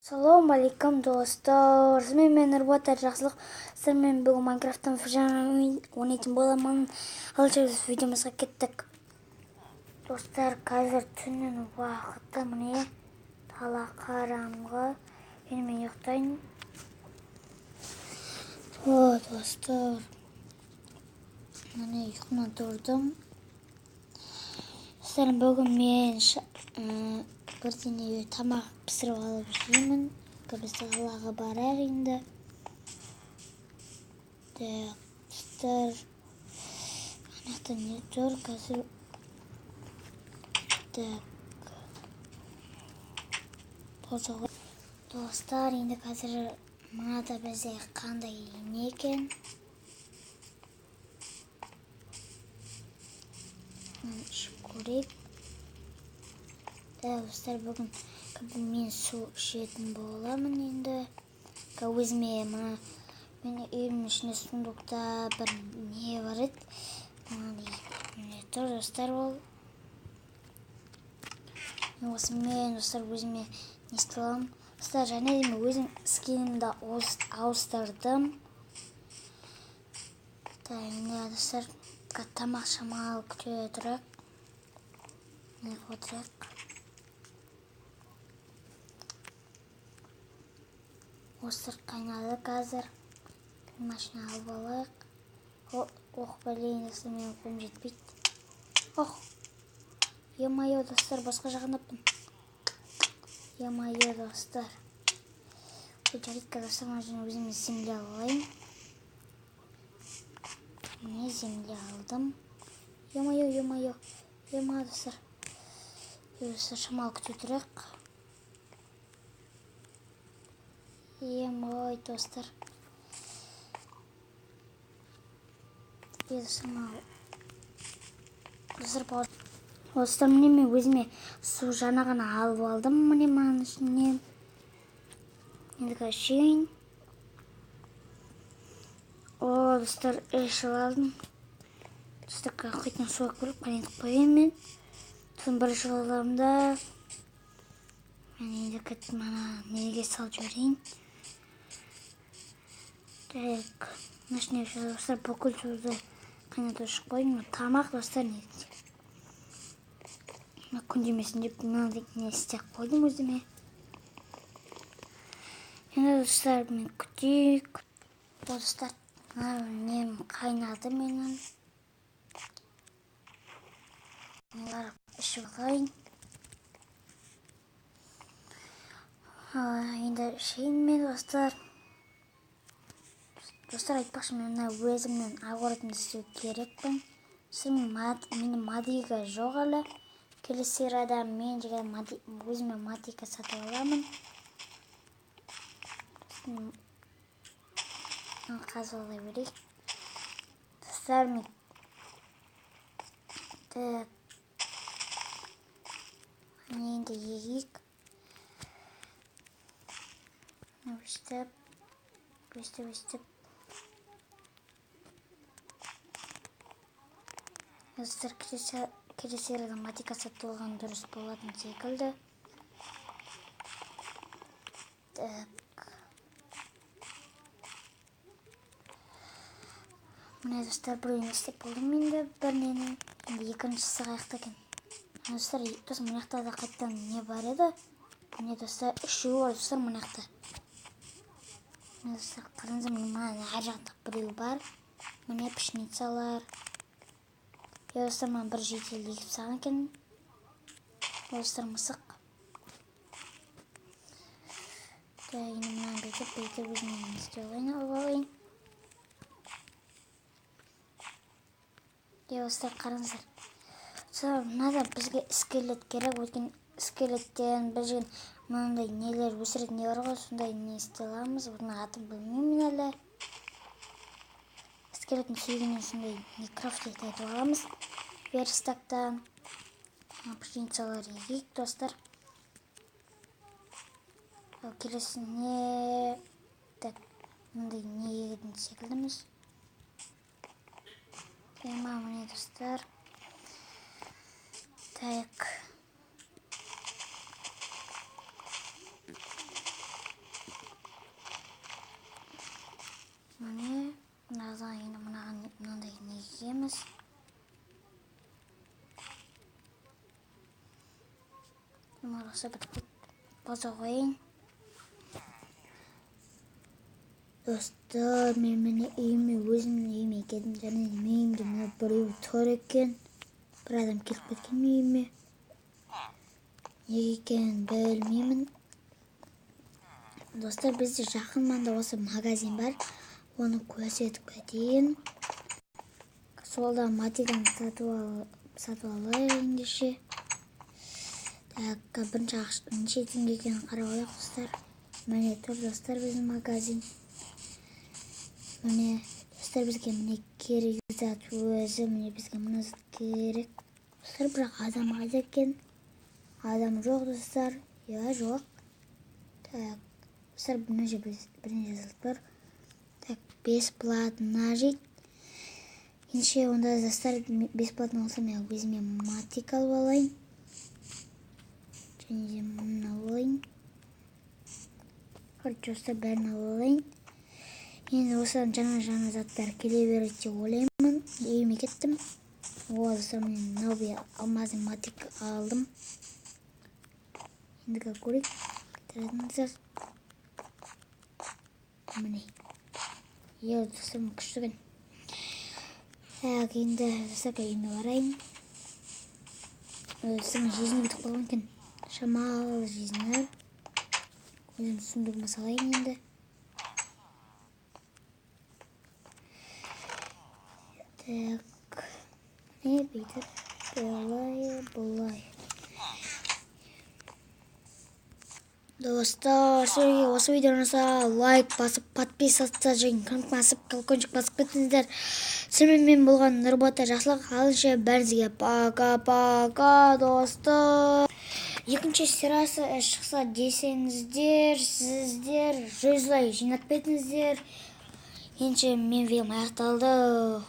Ассалаумағалейкум достар. Сізбен Нұрболат Жақсылық. Сіздермен бүгін Майнкрафттан жаңа ойнайтын боламын. Ал біз видеомызға кеттік. Достар, қазір түннің уақыты, міне дала қараңғы. Енді мен ұйықтайын. О, достар. Міне ұйқымнан тұрдым. Достар, бүгін мен бірдеңе тамақ пісіріп алып жеймін. Біз далаға барайық енді. Достар, ана жақта не тұр қазір? Так. Достар, енді қазір мынада бізде қандай не екен? Ішіп көрейік. Достар, бүгін мен су ішетін боламын енді. Өзіме мына мен үйімнің ішінде сундукта бір не бар еді. Мынандай не тұр, достар, ол. Осымен, достар, өзіме не істей аламын. Достар, және де мен өзім скинімді ауыстырдым. Міне, достар, тамақ шамалы күте тұрайық. Міне отырайық. Осыр қайнады қазір. Машина алып алайық. Ох, блин, достар, менің қолым жетпейді. Ох, е-мое, достар, басқа жағындаппын. Е-мое, достар. Жарайды, достар, мына жерден өзіме земля алайын. Міне земля алдым. Е-мое, е-мое, е-мое, достар. Достар, шамалы күте тұрайық. Е-мой, достар. Достар, міне мен өзіме су жаңа ғана алып алдым. Міне мынаның ішінен. Енді қазір ішейін. О, достар, ішіп алдым. Достар, қайтадан су алып келіп қайнатып қояйын мен. Сосын бір ішіп аламын да. Мен енді кеттім, ана неге салып жіберейін. Так, мына ішіне достар бүкіл суды қайнатып ішіп қойдым. Тамақ, достар, негізі. Мына күндемесін деп мынандай не істеп қойдым өзіме. Енді, достар, мен күтейік. Достар, мына нем қайнады менің. Мен барып ішіп алайын. Енді ішейін мен, достар. Достар, айтпақшы, мен мына өзімнің огородымды істеу керекпін. Достар, менде мадига жоқ әлі. Келесі серияда мен деген өзіме мадига сатып аламын. Қазып ала берейік. Достар, мен так, енді егейік. Өстіп, өстіп, өстіп. Достар, келесі серияда матика сатып алған дұрыс болатын секілді. Так. Міне, достар, біреуін істеп болдым енді, бір нені. Енді екіншісі қаяқта екен? Достар, достар, мына жақта да қайтадан не бар еді? Міне, достар, үшеуі бар, достар, мына жақта. Міне, достар, қараңыздар, міне мына әр жақта біреу бар. Міне пшеницалар. Е, достар, мына бір житель егіп тастаған екен. Достар, мысық. Так, енді мынаны бүйтіп, бүйтіп өзіме істеп алайын, алып алайын. Е, достар, қараңыздар. Достар, мынада бізге скелет керек, өйткені скелеттен біз деген мынандай нелер өсіретін не бар ғой, сондай не істей аламыз. Бұның атын білмеймін әлі. Скелеттің сүйегінен сондай не крафт етіп аламыз. Верстактан пшеницалар егейік, достар. Ал келесіне так, мындай не егетін секілдіміз. Ема, міне, достар. Так. болса бітіп кетті. Пауза қояйын. Достар, мен міне үйіме, өзімнің үйіме келдім. Және де менің үйімде мына біреу тұр екен. Бір адам келіп кеткен үйіме. Неге екенін білмеймін. Достар, бізде жақын маңда осы магазин бар. Оны көрсетіп кетейін. Солда матиканы сатып алайық ендеше. Так, бірінші неше теңге екенін қарап алайық, достар. Міне тұр, достар, біздің магазин. Міне, достар, бізге міне керек зат өзі, міне бізге мына зат керек. Достар, бірақ адам қайда екен? Адам жоқ, достар. Иә, жоқ. Так, достар, мына жерде бірнеше зат бар. Так, бесплатно жейді. Ендеше онда, достар, бесплатно болса, мен өзіме матик алып алайын. Және де мына алып алайын. Короче, достар, бәрін алып алайын. Енді осыдан жаңа-жаңа заттар келе береді деп ойлаймын. Үйіме кеттім. О, достар, мен мынау алмазный матик алдым. Ендігі көрейік. Тұратыңыздар. Міне. Е, достар, күшті екен. Так, енді, достар, үйіме барайын. Достар, жизнь бітіп қалған екен. Шамалы жизнь. Өзім сундугыма салайын енді. Так, міне бүйтіп, былай, былай. Достар, сіздерге осы видео ұнаса лайк басып, подписаться және кнопканы басып, колокольчик басып кетіңіздер. Сіздермен мен болған Нұрбота Жақсылық. Алынша бәріңізге пока-пока, достар. Екінші сериясы шықса десеңіздер, сіздер 100 лайк жинап кетіңіздер. Ендеше мен видеом аяқталды.